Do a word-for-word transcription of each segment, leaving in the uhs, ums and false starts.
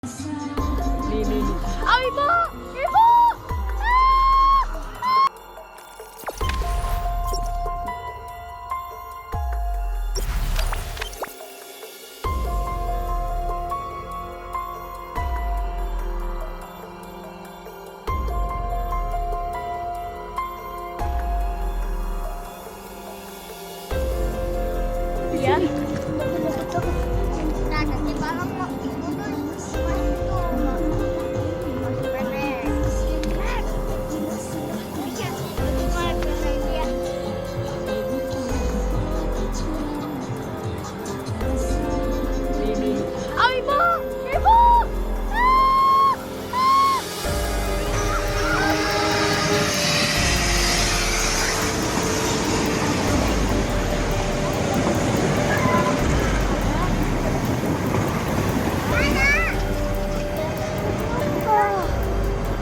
Nih, nih, nih. Ayo, Ibu! Ibu! Ah! Iya. Nah, nanti malam waktu itu masih pendek. Ayo, Ibu! Ibu! Ah! Ah!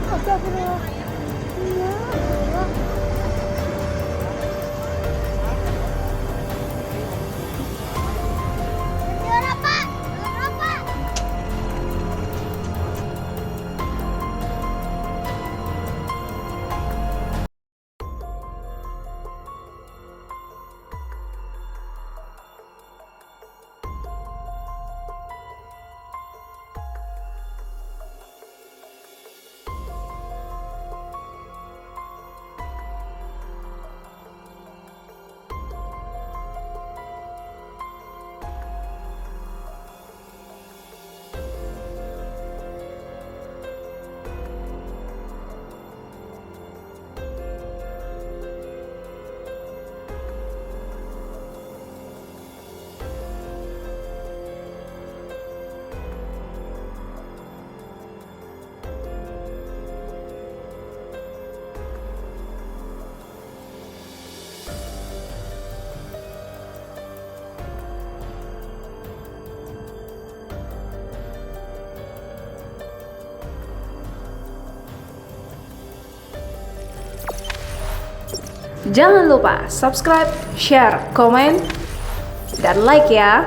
Astagfirullah. Jangan lupa subscribe, share, komen, dan like ya.